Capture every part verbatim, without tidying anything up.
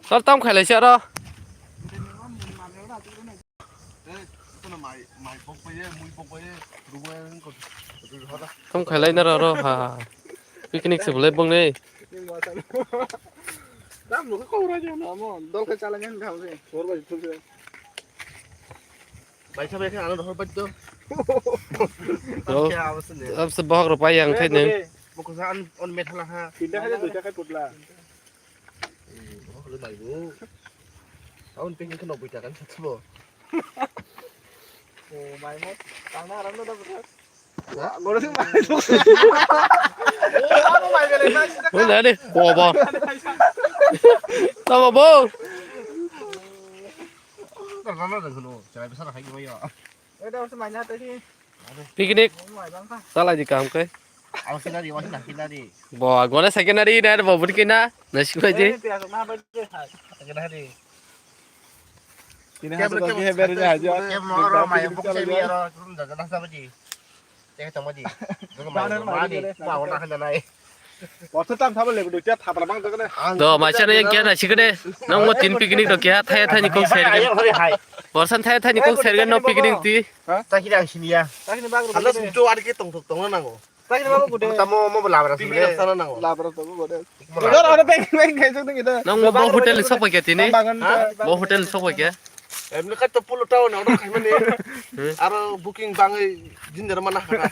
Tor tam khailai se aro. Tam khailai na ro ro ha. Picnic se bulai bong nei. Tam no ko ra ja na mo dol khe chala ngen kham se. Sor bai thuk se. Bai sa bai khe ano rohor bai to. Tam khe abos ne. Abos bohok ro pai yang thai ne. Boksa an on methala ha. Tinta khai duita khai putla. Holo mai bu. Aun ping khe noboi taka ni satbo. Oh, mai mo. Tangna haram da bro. Goro sing mai. Ano mai bele mai. Bo na ni. Bo bo. Tamo bo. Tangna da kuno. Chai bisa na khai mai yo. Picnic. Talai di kam kai. Bo, gona secondary na bo budi kina. Nasi kai di. Borsa tam thabo lebu duita thapra bang jagane. Do maisa ne yang kya na sikade. Nang mo tin picnic do kya thaya thani kok sergen. Borsan thaya thani kok sergen no picnic ti. Takira ang siniya. Takira bang. Hala sujo ar ke tong tong na nango. Takira bang kude. Tamo mo labra sile. Picnic sana nango. Labra to kude. Ora ora peng peng kai jong ngi da. Nang mo bo hotel ni sok kya tini. Bo hotel ni sok kya. Emni ka to pulo town order khai mani. Aro booking bangai jinjar mana kha.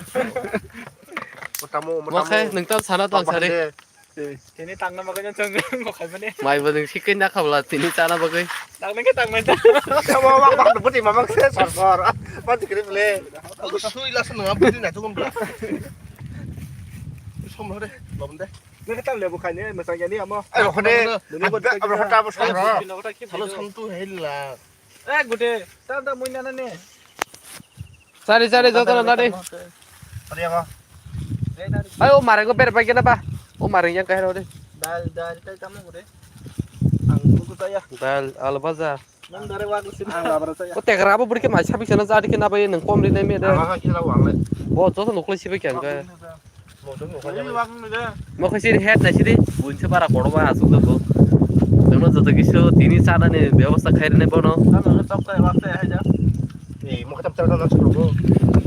Motamo motamo. Mo khai nang tam sana tong sare. Tini tangna bagwi no chwng mo khai mani. Mai bo nang sikai na khabla tini chana bagwi. Tangna khe tangmani ta. Kamo mak mak buti mamang se sor sor. Ban tikri ble. Aku sui la sana buti na tukun bla. Som lo de, lom de. Nang khe tam le bo khai ne masang yani amo. Ai, hone. Nini bo. Abra hota bo sor. Halo santu hela. Eh, gute, ta ta mui nana ne. Sari, sari, joto na nani. Sari apa? Ai, o mareng ko ber pai kena ba. O mareng yang kahero de. Dal, dal, tai tamo gute. Ang buku ta ya. Dal, al baja. Nang dare wa kusin. Ang abra ta ya. O tegra bo burke mai sabi sana jadi kena ba nang kom ri nai me de. Ama kila wang le. Bo joto nokle sibe kya ka. Mo khe siri head nai siri, buinse bara kotor ba asuk jabo. Tengno joto kisu tini chana ni bebosta khai rwnai bono. Tamo khe chok chai, wak chai, hai ja. Ei, mo khe tam chana chana chukrogo.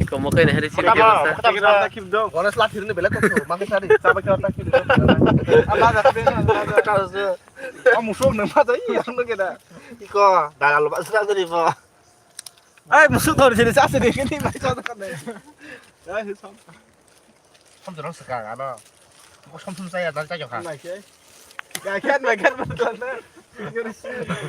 Iko mo khe nai hari siri bebosta. Mo khe tam chana. Gones la thirni belai kokso, ma khe sari. Chaba khe ta khibdo. Aba ja khibdo. Chaba ja. A musuk nang ma jai, yang no keda. Iko, dalal ba sra jari bo. Ai, musuk thor sini sa sini kini mai sa kan. Ai, sam. Samsung rok swkang ano. Bo samsung saya dan saya kha. Mai khe. Ga khe mai khe.